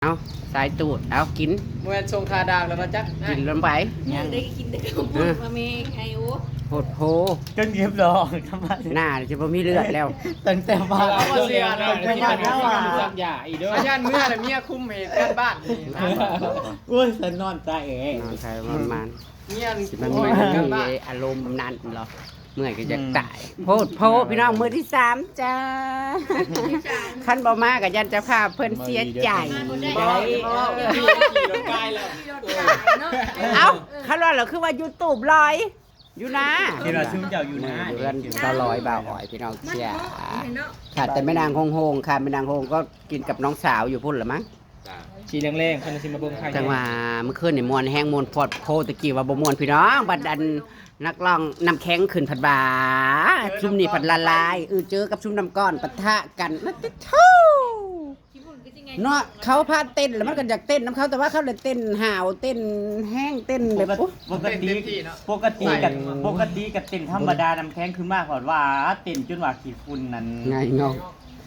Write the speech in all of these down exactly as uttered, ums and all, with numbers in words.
เอาสายตูด เอากิน เมื่อส่งคาดางแล้วมาจัก กินลงไป ยังได้กินแต่ข้าวปุ้นมาเมงไอโอ โพดโพ จนเรียบร้อยทำไม หน้าจะบ่มีเลือดแล้ว ตั้งแต่บ้าน เอาเสียนะ เป็นยังไงวะ สักอย่างอีกด้วยอาจารย์เมื่อน่ะเมียคุมเหตุการณ์บ้านนี่นะ อุ้ยฉันนอนตาเอ๋ น้องชายมันมัน เมีย สิมันมันมีอารมณ์นั้นเหรอ เมื่อยก็จะตาย โพดโพพี่น้องมื้อที่สามจ้า คันบ่มาก็ยันเจ้าภาพเพิ่นเสียใจได้ ขี่รถไกลแล้ว เอ้าคันว่าเราคือว่า YouTube ลอย อยู่นะ ที่เราซุ่มเจ้าอยู่นะ เดือนตลอยบ่าวอ้อยพี่น้องเสียขาดแต่แม่นางโฮงโฮงค่ะแม่นางโฮงก็กินกับน้องสาวอยู่พุ่นละมั้ง สีแรงๆคันสิมาเบิ่งไข่ จังว่าเมื่อคืนนี่ม่วนแฮงม่วนพอดโพตะกี้ว่าบ่ม่วนพี่น้องบัดอันนักร้องน้ำแข็งขึ้นผัดบาซุ่มนี่ผัดละลายเออเจอกับซุ่มน้ำก้อนปะทะกันนะติดทูเนาะเขาพาเต้นแล้วมันก็อยากเต้นน้ำเขาแต่ว่าเขาเลยเต้นห่าวเต้นแห้งเต้นแบบโอ๊ย ปกติปกติกับปกติกับเต้นธรรมดาน้ำแข็งขึ้นมากกว่าว่าเต้นจนว่าขี้ฝุ่นนั่น ไงเนาะ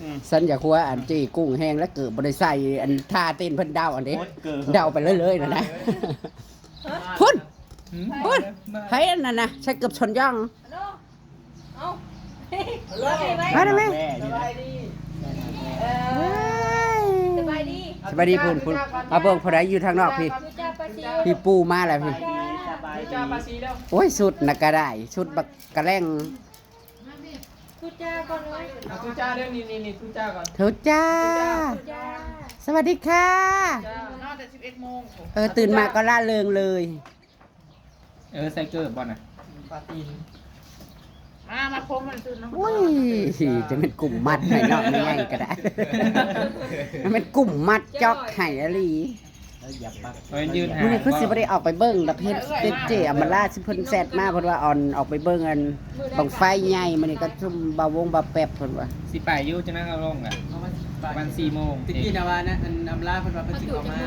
อืม ฉันอยากว่าอันจีกุ้งแห้งแล้วเกิดบ่ได้ใส่อันท่าเต้นเพิ่นเดาอันเด้ โคตรเกิด เดาไปเลยเลยนะนะ พุ่น พุ่นไผอันนั้นนะใส่เกือบชนย่อง เอา มาได้ไหม แม่นี่นะ เออสบายดี สบายดีพุ่นพุ่นเอาเบิ่งผู้ใดอยู่ทางนอกพี่ ทุจ้าปาซิว พี่ปูมาแล้วพี่ สบายดี จ้าปาซีแล้ว โอ้ยสุดนะก็ได้สุดบักกะแลง ทุจ้าก่อนเลย เอาทุจ้าเรื่องนี้นี่นี่ทุจ้าก่อน เธอจ้า ทุจ้า สวัสดีค่ะ จ้าน่าจะสิบเอ็ดโมง เออตื่นมาก็ร่าเริงเลย เออใส่เกิบบ่นะปาตีนมามาพบมันตื่นนะ อุ้ยจะเป็นกลุ่มมัดให้เนาะไม่ง่ายก็ได้มันเป็นกลุ่มมัดจอกไห้อหลี แล้วอย่าปัก เออยืน มื้อนี้คือสิบ่ได้ออกไปเบิ่งดอกเฮ็ดเฮ็ดเจอำมาลาสิเพิ่นแซดมาเพิ่นว่าออนออกไปเบิ่งอันบั้งไฟใหญ่มื้อนี้ก็ซุมบ่าววงบ่าวแป๊บเพิ่นว่า สิไปอยู่จะนั่งเอาลงอ่ะประมาณสี่โมง ตะกี้นะว่านะอันอำลาเพิ่นว่าเพิ่นสิเข้ามา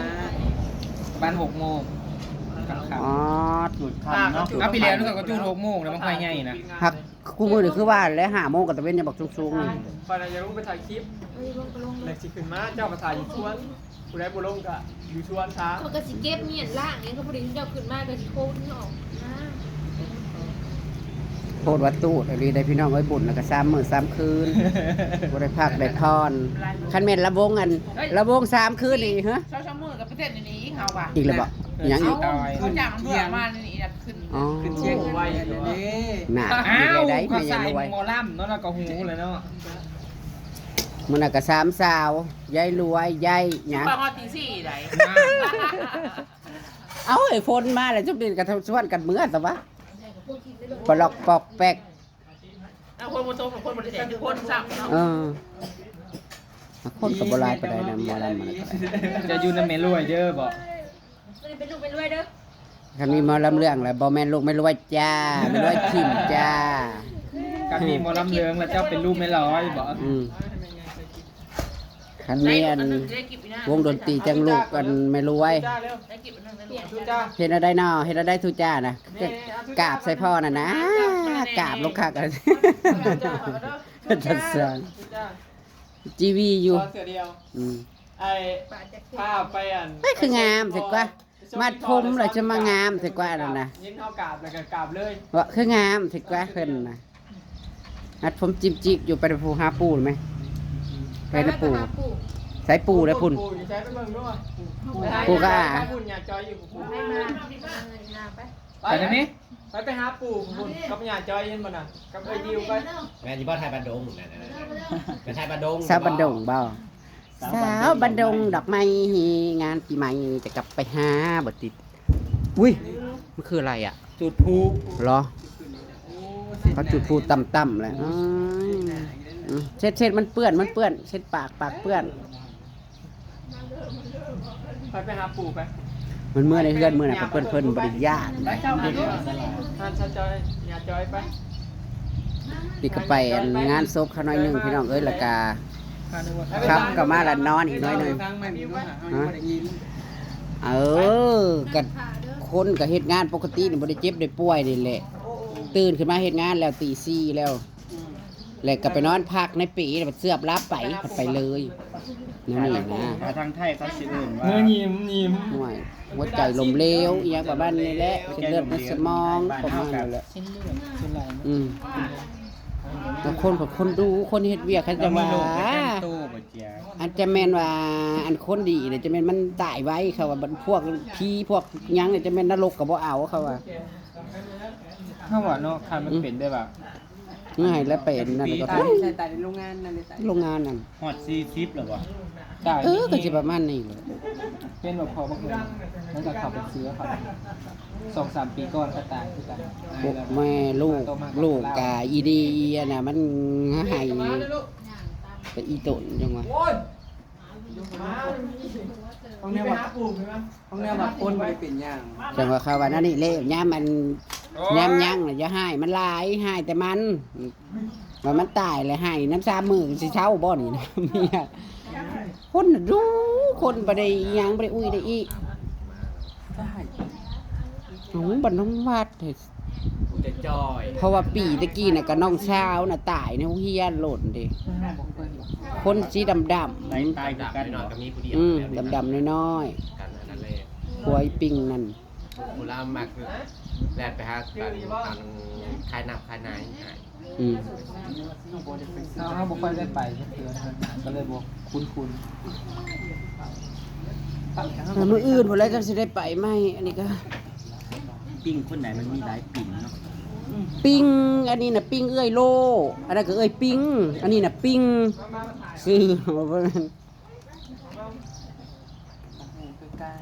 ประมาณหกโมงค่ำ อ๋อ จุดคำเนาะ ๆเอาไปแล้วนี่ก็จุดหกโมงแล้วบั้งไฟใหญ่นะ หักคู่มื้อนี่คือว่าแล้วห้าโมงก็ตะเวนยังบักสูงๆนี่ ไปนะอย่าลงไปถ่ายคลิป เอ้ยลงก็ลง แหลกสิขึ้นมาเจ้ามาถ่ายอยู่สวนผู้ใดบ่ลงก็อยู่สวนซะ เขาก็สิเก็บเมียนล่างเนี่ยเขาพอดีเจ้าขึ้นมาก็สิโค้งออกนะ โพดวัตถุอหลีได้พี่น้องเอ้ยบุญแล้วก็สามมื้อสามคืนบ่ได้พักได้ผ่อนคันแม่นละวงอันละวงสามคืนนี่ฮะ เช้าเช้ามือกับประเทศนี้อีกเขาว่ะ อีกแล้วบ่ยังอีก เขาจ้างเพื่อมานี่นะขึ้น อ๋อ ขึ้นเชียงไว้เด้ น่ะ อ้า อีก ว แล้วได้ เขา แม่ ใส่ ยายรวย หมอลำเนาะเราก็หูแล้วเนาะ มื้อนั้นก็สามสาวยายรวยยายหยัง บางทีสี่ไหน เอ้าไอ้ฝนมาแล้วจุดนี้ก็ชวนกันเมือซะวะปลอกปอกแปก เอาคนมาโตกับคนมาแทนคนซ้ำเนาะ เออคนก็บ่หลายปานใดนะหมอลำมันก็ได้ จะอยู่นำแม่รวยเด้อบ่ มันเป็นลูกเป็นรวยเด้อ คันมีหมอลำเรื่องแล้วบ่แม่นลูกแม่รวยจ้าแม่รวยถิ่มจ้า กับมีหมอลำเรื่องแล้วเจ้าเป็นลูกแม่ร้อยบ่ อืมคันมีอันวงดนตรีจังลูกอันแม่รวย จ้าเร็ว ได้กินหนึ่ง ทุจ้า เห็นอะไรเนาะเห็นอะไรทุจ้านะกราบใส่พ่อน่ะนะกราบลงคักเลยจัดสร้าง ทุจ้า จีวีอยู่ เสือเดียว อืม ไอ้ผ้าไปอัน ไม่คืองามเถอะกว่า มัดผมแล้วจะมางามเถอะกว่านั่นนะ ยินเขากราบแล้วก็กราบเลย ว่าคืองามเถอะกว่าเพิ่นนะมัดผมจิบจิกอยู่ไปผู้หาปูไหมไปนะปู ปู่ ใส่ปูแล้วพุ่น ปู่อยู่ใช้ไปเบิ่งด้วย ปู่ก็อ่า ปู่อย่าจอยอยู่ปู่ ให้มาที่บ้านเลยนะไป ไปนะนี่ไปไปหาปู่ปู่กับย่าจอยเห็นบ่น่ะกับไอ้ดิวไป แม่นที่บ้านไทยบ้านดงนั่นน่ะนะเป็นไทยบ้านดง สาวบันดงบ่สาวบันดงดอกไม้งานปีใหม่จะกลับไปหาบ่ติด อุ้ยมันคืออะไรอ่ะ จุดพลุ เหรอเขาจุดพลุต่ำๆแหละอืมอืมเช็ดเช็ดมันเปื้อนมันเปื้อน เช็ดปากปากเปื้อน ไปไปหาปู่ไป มันเมื่อในเฮือนเมื่อน่ะเพิ่นเพิ่นบริญาต ไปเจ้าหาด้วยท่านชาจอยย่าจอยไป นี่ก็ไปงานศพเขาหน่อยหนึ่งพี่น้องเอ้ยแล้วก็ครับก็มาละนอนอีกหน่อยหนึ่ง ฟังไม่มีด้วยหาไม่ได้ยิน เออกับคนก็เฮ็ดงานปกตินี่บ่ได้เจ็บได้ป่วยนี่แหละ ตื่นขึ้นมาเฮ็ดงานแล้วตีสี่แล้ว แล้วก็ไปนอนพักในปีแล้วเสือบหลับไปไปเลย แนวนี้นะ ถ้าทางไทยเขาสิเอิ้นว่า เนื้อยิ้มยิ้ม ห่วยหัวใจล้มเหลวอีหยังประมาณนี้แหละเส้นเลือดในสมองประมาณนี้แหละ เส้นเลือดเส้นไหล อืมแต่คนแบบคนดูคนเฮ็ดเวียกเขาจะว่า มีโรคประจำตัวบ่เจีย อันจะแม่นว่าอันคนดีเนี่ยจะแม่นมันตายไวเขาว่าพวกผีพวกหยังเนี่ยจะแม่นนรกก็บ่เอาเขาว่า ถ้าว่าเนาะคันมันเป็นได้แบบ เมื่อไหร่แล้วไปอันนั่นก็ ตายใส่ตายในโรงงานนั่นเลยตาย โรงงานนั่น ฮอดสี่สิบแล้วบ่ ตาย เออก็สิประมาณนี้แหละ เป็นแบบพอบักเงินแล้วก็เขาเป็นเชื้อเขาสองสามปีก่อนก็ตายคือกัน พวกแม่ลูกลูกกะอีดีอีอันน่ะมันหายไปอีตนจังหวะ ห้องแนวแบบห้องแนวแบบคนไม่ได้เป็นอย่าง จังหวะเขาว่านั่นนี่เละยามมันยามยังน่ะอย่าหายมันหลายหายแต่มันว่ามันตายเลยหายน้ำสามมือสิเช้าบ่นี่นะเมียคนน่ะดูคนบ่ได้อีหยังบ่ได้อุ้ยได้อี ใช่ หนูบันน้องวัดเลย จะจอย เพราะว่าปีตะกี้น่ะกับน้องสาวน่ะตายในโรงเรียนโหล่นเด้คนสีดำดำ ตายตายคือกัน หน่อย เนาะ ก็มีผู้เดียว อืมดำดำน้อย กันอันนั้นเลย ๆหัวไอ้ปิงนั่น ผู้ล่ามักแลนไปหากันทางคายน้ำคายนายหาย อืม เขาเขาบอกค่อยได้ไปเพื่อนก็เลยบอกคุ้นคุ้น แต่มื้ออื่นพอแล้วจะสิได้ไปไหมอันนี้ก็ ปิ้งคนไหนมันมีหลายปิ้งเนาะ ปิงอันนี้น่ะปิงเอื้อยโล อันนั้นก็เอื้อยปิง อันนี้น่ะปิงซื้อ ใกล้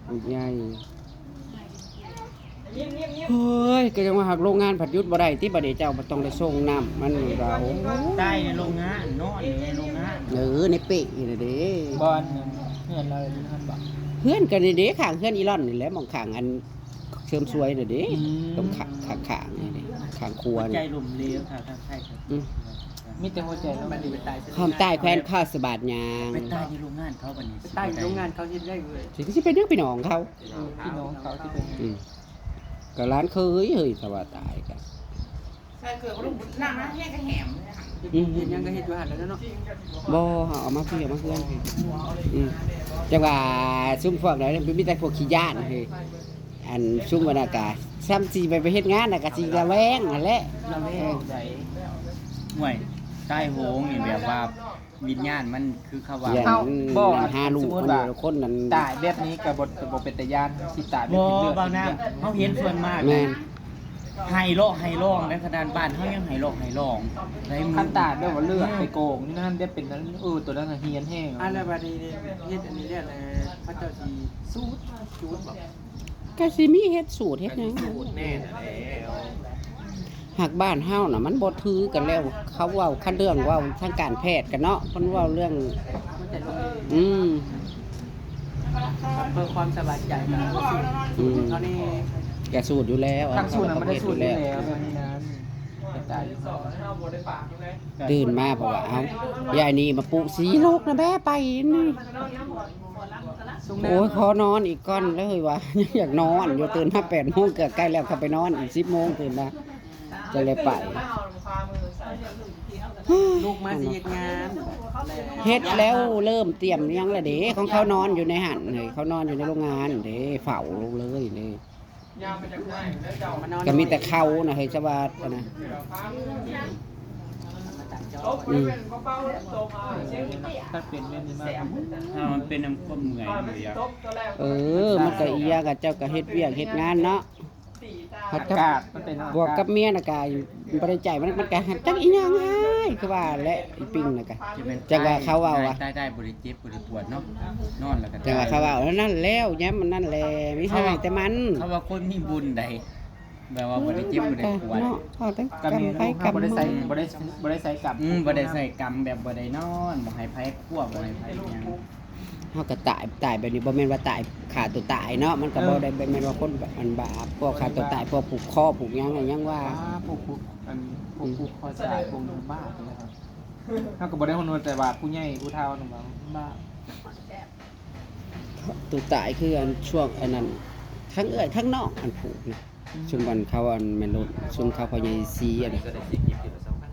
อืมใหญ่เฮ้ยก็ยังว่าหากโรงงานผัดหยุดบ่ได้ที่บัดนี้เจ้าบ่ต้องได้ส่งน้ำมันว่าโอ้ ตายในโรงงานนอนอยู่ในโรงงาน เออในเปะนี่แหละเด้ บอลเงินเราอยู่นั่นบอก เฮือนกันนี่เด้ข้างเฮือนอีหล่อนนี่แหละหม่องข้างอันเสริมสวยนี่เด้ อืม ตรงข้างข้างๆนี่เด้ข้างครัว ใจ นี่ ล้มเหลวค่ะทางไทยครับ อืม มีแต่หัวใจแล้วมัน มันไปตาย ความใต้แคว้นข้าสบาดยาง ไปตายในโรงงานเขาบัดนี้ ใต้โรงงานเขาเห็นได้เลย ถึงสิเป็นเรื่องพี่น้องเขา พี่น้องเขาที่เป็น อืมก็ร้านเคยเฮ้ยสว่าตายกัน ใส่เกลือก็ลูกน้ำนะแห้งก็แหมเลยค่ะ อืม เห็นยังก็เห็นอยู่หันแล้วเนาะ บ่เอามาพี่เอามาเพื่อนพี่อืมจังว่าซุ่มพวกนั้นมีแต่พวกขี้ย้านเฮ้ยอันซุ่มวันอากาศซ้ำสิไปไปเฮ็ดงานน่ะก็สิระแวงนั่นแหละ เราไม่ใจ ห่วยตายโหงนี่แบบว่าวิญญาณมันคือเขาว่า อย่าง เอ้า นั้น บอก หาลูก สมมุติ คน ว่า เดียวคนนั้น ตายแบบนี้กับบทบทเป็นตายานสิตายแบบ บ่ เป็นเลือด บางน้ำเขาเห็นส่วนมาก แม่น ไห้เลาะไห้ลองในขนาดบ้านเขายังไห้เลาะไห้ลองในมือ คันตายแบบว่าเลือดไปโกงนี่นั่นได้เป็นนั้นเออตัวนั้นน่ะเฮียนแห้ง อันแล้วบัดนี้เนี่ยเฮ็ดอันนี้เรียกอะไรพระเจ้าสีสูตรสูตรบอก ก็สิมีเฮ็ดสูตรเฮ็ดหยัง สูตรแน่นอนแล้ว หากบ้านเฮาน่ะมันบ่ถือกันแล้ว เขาเว้าคันเรื่องเว้าทางการแพทย์กันเนาะเพิ่นเว้าเรื่อง มันจะลง อืม เพื่อความสบายใจกับสูตร อืม เขานี่ ก็สูตรอยู่แล้ว ทางสูตรน่ะมันได้สูตรอยู่ แล้ แล้ว วแบบนี้นะตายอยู่ ตื่นมาเพราะว่าเอ้า ยายนี่มาปลุกสีลูกนะแม่ไปนี่ สูง โอ้ยขอนอนอีกก่อนเลยว่า อยากนอนอยู่ตื่นมาแปดโมงเกือบใกล้แล้วเข้าไปนอนอีกสิบโมงตื่นมาจะเลยไป ลูกมาสิเฮ็ดงาน เฮ็ดแล้วเริ่มเตรียมหยังละเด้ของเขานอนอยู่ในหันเลยเขานอนอยู่ในโรงงานเด้เฝ้าเลยเด้ มานอน ก็มีแต่เขานะเฮ้ยสวัสดนะอืม ถ้าเป็นเล่นนี่มาก ถ้ามันเป็นน้ำข้นเมื่อยเลยอะ เออ มันก็อีหยังกับเจ้าก็เฮ็ดเวียกเฮ็ดงานเนาะ อากาศมันเป็น บวกกับเมียน่ะก็บ่ได้ใจมันมันก็จักอีหยังอ้ายคือว่าและอีปิงน่ะก็ จังว่าเขาเว้าอะ ได้ได้บ่ได้เจ็บบ่ได้ปวดเนาะนอนแล้วก็ จังว่าเขาเว้าแล้วนั่นแล้วยามมันนั่นแหละมีหายแต่มัน เขาว่าคนมีบุญใดแบบว่าบ่ได้เจ็บบ่ได้ปวด เนาะเขาแต่ กำ กำ มี ไป ลูกเขาบ่ได้ กำ ใส่ มา บ่ได้บ่ได้ใส่กำ อืมบ่ได้ใส่กรรมแบบบ่ได้นอนบ่ให้ไผควบบ่ให้ไผหยัง เฮาก็ตายตายแบบนี้บ่แม่นว่าตายฆ่าตัวตายเนาะมันก็บ่ได้บ่แม่นว่าคนแบบอันบาปพวกฆ่าตัวตายพวกผูกคอผูกหยังอะหยังว่า อ่าพวกผูกอันพวกผูกคอตายพวกหนึ่งบ้าเลยครับเขาก็บ่ได้คนนวลแต่ว่าผู้ใหญ่ผู้เฒ่าหนึ่งบ้า ตัวตายคืออันช่วงอันนั้นทั้งเอื้อยทั้งน้องอันผูกนะชุมวันเขาอันแม่นรถชุมเขาพอใหญ่ซีอัน ก็ได้สิกินอยู่ละสองพัน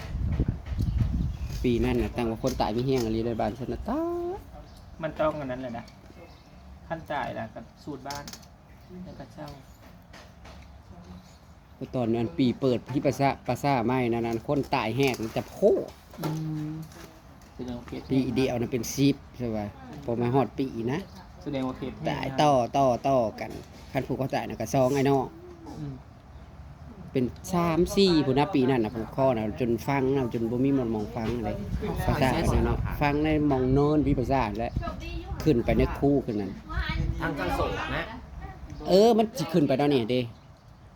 เ ปีนั้นน่ะ ตั้งว่าคนตายมีแฮงอีหลีเลยบ้านฉันน่ะ ตาย มันต้องอันนั้นแหละนะ คันตายล่ะ ก็สูตรบ้าน แล้วก็เจ้า ก็ตอนนั้นปีเปิดที่ประสา ประสาใหม่นั่นน่ะ คนตายแฮงแต่โพ อืม แสดงว่าเคสแฮง ปีเดียวน่ะเป็นสิบ ใช่ปะ พอมาฮอดปีนะ แสดงว่าเคสแฮง ตายต่อ ต่อ ต่อกัน คันผู้เขาตายน่ะก็สองไอ้น้อง อืม เป็นสามสี่พุ้นนะ ปีนั้นน่ะ ผูกคอน่ะ จนฟังน่ะ จนบ่มีหม่องฟังเลย ประสาทนั่นเนาะ ฟังในหม่องนอนวิปัสสนาและ ขึ้นไปในคูขึ้นนั่น ทาง ทางโสดนะ เออ มันสิขึ้นไปตอนนี้เด้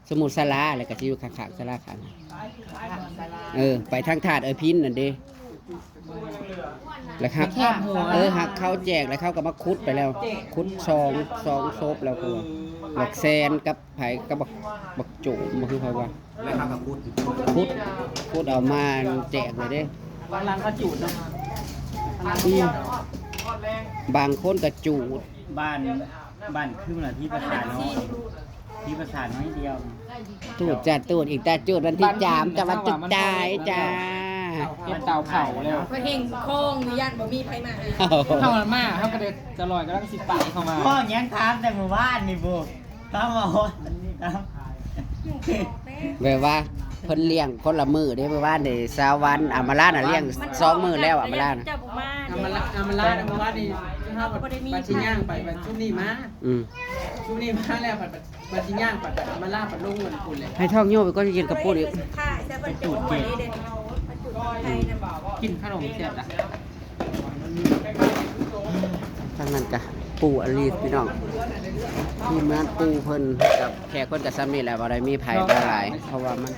สมุทรสารา แล้วก็สิอยู่ข้างๆศาลาข้าง เออ ไปทางธาตุเอยพินนั่นเด้ แล้วครับ แคบหัว เออ หักเขาแจก แล้วเขาก็มาขุดไปแล้ว ขุดสอง สองศพแล้ว คือบักแซนกับไผ กับบัก บักโจม บ่คือไผวะ แล้วเขาก็ขุด ขุด ขุดเอามาแจกเลยเด้ บางหลังก็จูดเนาะ อืม บางคนก็จูด บ้าน บ้านคือละที่ประสาทน้อย ที่ประสาทน้อยเดียว ตูดจ้าตูด อีกตาจูดวันที่สาม จะวันจุดตายจ้า เฮ็ดเตาเผาแล้ว ก็เฮงโค้งอยู่ย่านบ่มีไผมาหา เอา เข้ามา เขาก็เลยจะลอยกำลังสิไปเข้ามา พ่อยังถามแต่หมู่บ้านนี่บุ ถามมาฮอดนี่ถาม แบบว่าเพิ่นเลี้ยงคนละมื้อเด้ เมื่อวานนี่ซาววัน อามาลาน่ะเลี้ยงสองมื้อแล้ว อามาลาน่ะ เจ้าบ่มา อามาลา อามาลาน่ะเมื่อวานนี่ เฮาก็บ่ได้มี บัดสิย่างไป บัดซุมนี้มา อืม ซุมนี้มาแล้ว บัด บัดสิย่างไป บัดอามาลา บัดลงวันพุธเลย ให้ท้องโยไปก่อน สิกินกะปุ้นอีก ค่ะ ใส่บัดจุ่มหัวนี่เด้ บัดจุ่มไทยนะ กินขนมเสร็จละ ทางนั้นกะปู่อลีสพี่น้อง ทีมงานปู่เพิ่นกับแขกเพิ่นกะซ้ำนี่แหละ บ่ได้มีไผมาหลาย เพราะว่ามัน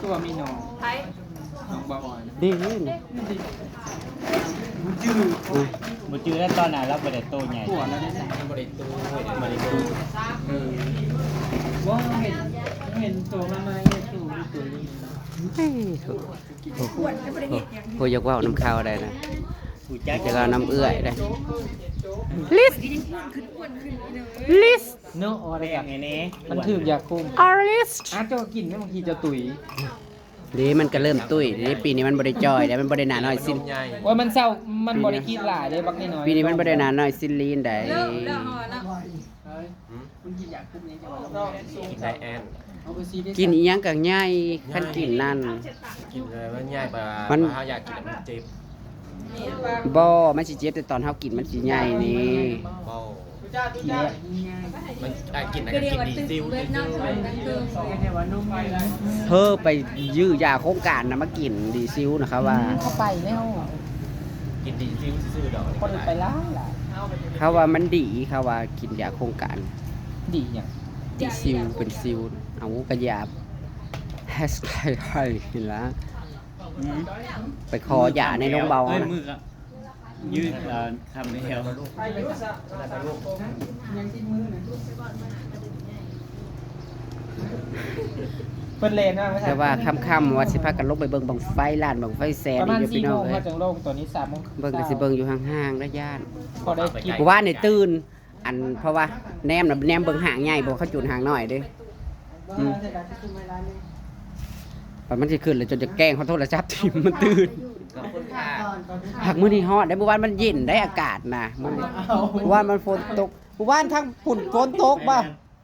ตัวมีน้อง ไผ น้องบ่อ่อน เด้ จืด บ่จืดแล้ว ตอนนั้นเราบ่ได้โตใหญ่ ตัวแล้วเนี่ย มันบ่ได้โต บ่ได้โต เออ บ่เห็น เห็นตัวมาใหม่เนี่ย ตัว ตัวนี้ เฮ้ย โอ้โห โอ้โห อยากเว้านำเขาได้นะ อยากเว้านำเอื้อยได้ ลิส ลิส เนาะ อะไรกัน แบ่งให้แน่ มันถืกยาคุม ออริส อ่ะ เจ้ากินเนี่ย บางทีเจ้าตุ๋ย เด้ มันก็เริ่มตุ้ยเด้ ปีนี้มันบ่ได้จ่อยแล้ว มันบ่ได้หนาน้อยสิ้น โอ้ย มันเศร้า มันบ่ได้คิดหลายเด้ บักน้อยๆ ปีนี้มันบ่ได้หนาน้อยสิ้นลีนได้ เลิก เลิกห่อแล้ว หืม กินไดแอน กินอีหยังก็ใหญ่ คันกินนั่น กินอะไรมันใหญ่ปะ มัน เฮาอยากกินแล้วมันเจ็บ บ่ มันสิเจ็บแต่ตอนเฮากินมันสิใหญ่นี่ บ่ มัน อ่ะ กินอะไรก็กินดีซิวซื่อๆ เธอไปยื้อยาโครงการนะมากินดีซิวนะครับว่า เขาไปแล้ว กินดีซิวซื่อๆดอก คนไปแล้วล่ะ เขาว่ามันดี เขาว่ากินยาโครงการ ดีหยัง ดีซิว เป็นซิว เอากระยา แฮชแท็กไทยนี่ละ อืม ไปขอยาในโรงพยาบาล เอ้ย นะ มือก็ยืด เอ่อ คำเดียว เพิ่นเล่นมาเมื่อเช้า แต่ว่าค่ำๆว่าสิพากันลงไปเบิ่งบั้งไฟ ล้านบั้งไฟแสน ประมาณ อีกอยู่ สี่ พี่น้อง โมง เอ้ย เขาจังลง ตอนนี้ สาม โมง เบิ่งก็สิเบิ่งอยู่ห่างๆนะย่าน พอได้คลิป เมื่อวานนี่ตื่น อัน เพราะว่าแนมน่ะ แนมเบิ่งหางใหญ่ บ่ เขาจุดหางน้อยเด้ อืม มันสิขึ้นแล้วจนจะแกล้งเขาโทรศัพท์ถิ่มมันตื่น ขอบคุณค่ะ หากมื้อนี้ฮอดได้ เมื่อวานมันเย็นได้อากาศนะ มัน เมื่อวานมันฝนตก เมื่อวานทั้งฝุ่นฝนตกบ่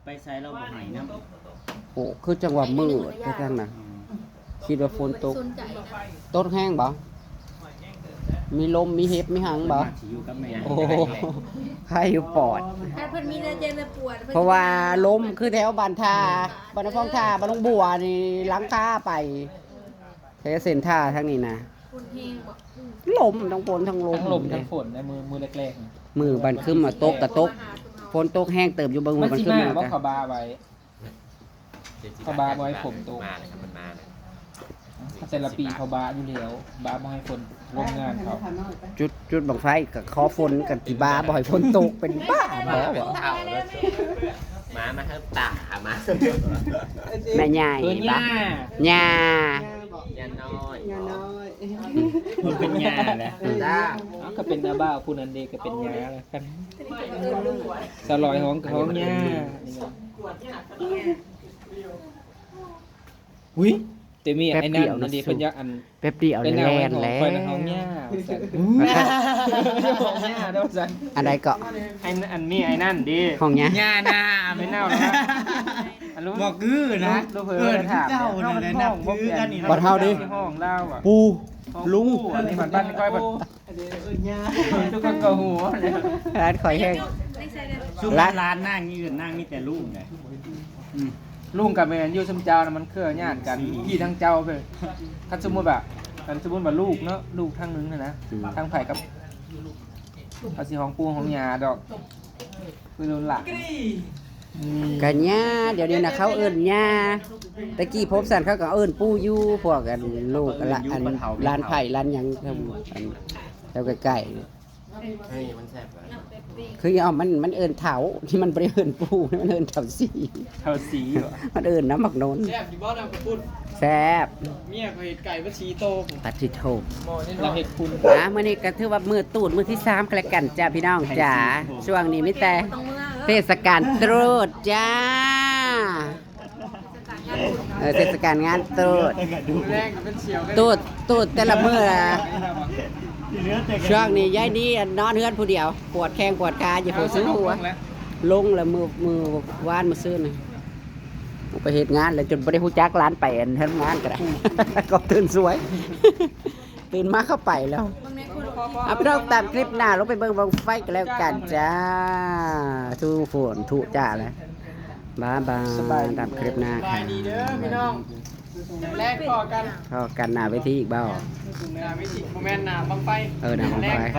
ไปไสเราบ่ให้นำ โอ้ คือจังหวะมืดไปทางนั้น อืม คิดว่าฝนตก บ่ได้สนใจนะ ตกแฮงบ่ มีลม มีเห็บ มีหยังบ่ มาสิอยู่กับแม่ โอ้ ไข้อยู่ปอด ถ้าเพิ่นมีแนวเจ็บแนวปวด เพิ่น เพราะว่าลมคือแถวบ้านท่า บ้านนำพองท่า บ้านหนองบัวนี่ หลังคาไป แถวเส้นท่าทางนี้นะ ฝนแฮงบ่ ลม ทั้งฝนทั้งลม ทั้งลมทั้งฝนในมือ มือแรกๆนะ มือบ้านคึมมาตกกะตก ฝนตกแฮงเติบอยู่ เบิ่ง มัน บ้าน สิ คึม มา มัน บ่ กะ เขาบาไว้ เขาบาบ่ให้ฝนตก มาเลยครับ มันมาเลย แต่ละปีเขาบาอยู่แล้ว บาบ่ให้ฝนลงงานเขา จุด จุดบั้งไฟกะขอฝนกะสิบาบ่ให้ฝนตก เป็นบ้าบ่วะ เอาเลย มา มาเถอะ ตามา แม่ใหญ่ เอิ้นย่า ย่า ย่าน้อย ย่าน้อย มันเป็นย่าแหละ จ้า เอาก็เป็นน้าบ่าวผู้นั้นเด้ ก็เป็นย่าแล้วกัน สาวลอยฮ้องก็ฮ้องย่า อุ้ย แต่มีไอ้นั่น แป๊บเดียวนะ อันนี้เพิ่นอยากอัน แป๊บเดียว เป็น แล นาง น ของ แล คอย น นะห้องเนี่ย ห้องเนี่ยดอกสัน อันใดเกาะ ไอ้นั่นอันมีไอ้นั่นดิ ห้องเนี้ย ย่าหน้าไม่เน่าแล้วอันรู้ บอกกือนะ รู้เผลอ เอิ้น ถาม เจ้านั่นแหละนับถือกันนี่นะ บ่เฒ่าดิ ห้องเล่าอ่ะ ปู่ ห้อง ลุง ปู่อันนี้มันบ้านค่อย เอิ้นย่า ทุกคนก็หัวเลย ร้านคอยแห้ง ซุมร้านนางนี่เอิ้นนางมีแต่ลุงเลย ลุงกับแม่อยู่ซุมเจ้านะมันเครือญาติกันพี่ทั้งเจ้าเพิ่นคันสมมุติแบบคันสมมุติว่าลูกเนาะลูกทั้งหนึงนะนะ อืม ทั้งไผกับเอาสิของปู่ของยาดอกคือลุนหลานอืม กันย่าเดี๋ยวนี้นะเขาเอิ้นย่าตะกี้พบสันเขาก็เอิ้นปู่อยู่พวกกันลูกละอันร้านไผ่ร้านหยังอันแถวใกล้ๆ เฮ้ยมันแซ่บเลย คือเอามันมันเอิ้นเฒ่าที่มันบ่ได้เอิ้นปู่มันเอิ้นเฒ่าสี เท่าสีเหรอ มันเอิ้นน้ำหมักนน แซ่บอยู่บ่น้ำกระปุ้น แซ่บ เมียเขาเฮ็ดไก่ว่าสีโต ปัดที่โท เราเห็ดคุณ อ่ะมื้อนี้ก็ถือว่ามื้อตูดมื้อที่สามก็แล้วกันจ้าพี่น้องจ๋าช่วงนี้มีแต่เทศกาลตรุษจ้าเออเทศกาลงานตรุษ แรงกับเป็นเสียวกัน ตรุษตรุษแต่ละมื้ออะช่วงนี้ยายดีนอนเฮือนผู้เดียว ปวดแข้งปวดขาอยู่ผู้ซื้อหัว ลงแล้วมื้อมื้อวานมื้อซื่นน่ะไปเฮ็ดงานแล้วจนบ่ได้ฮู้จักร้านไปอันเฮ็ดงานก็ได้ ก็ตื่นสวย ตื่นมาเข้าไปแล้ว เอาพี่น้องตามคลิปหน้าลงไปเบิ่งบั้งไฟกันแล้วกันจ้า ทุกคนทุจ้าแล้วบ๊ายบาย สบายดี ตามคลิปหน้าค่ะ สบายดีเด้อพี่น้อง แรกพอกัน พอกันหน้าเวทีอีกบ่ หน้าเวทีบ่แม่นหน้าบั้งไฟ เออหน้าบั้งไฟ แรก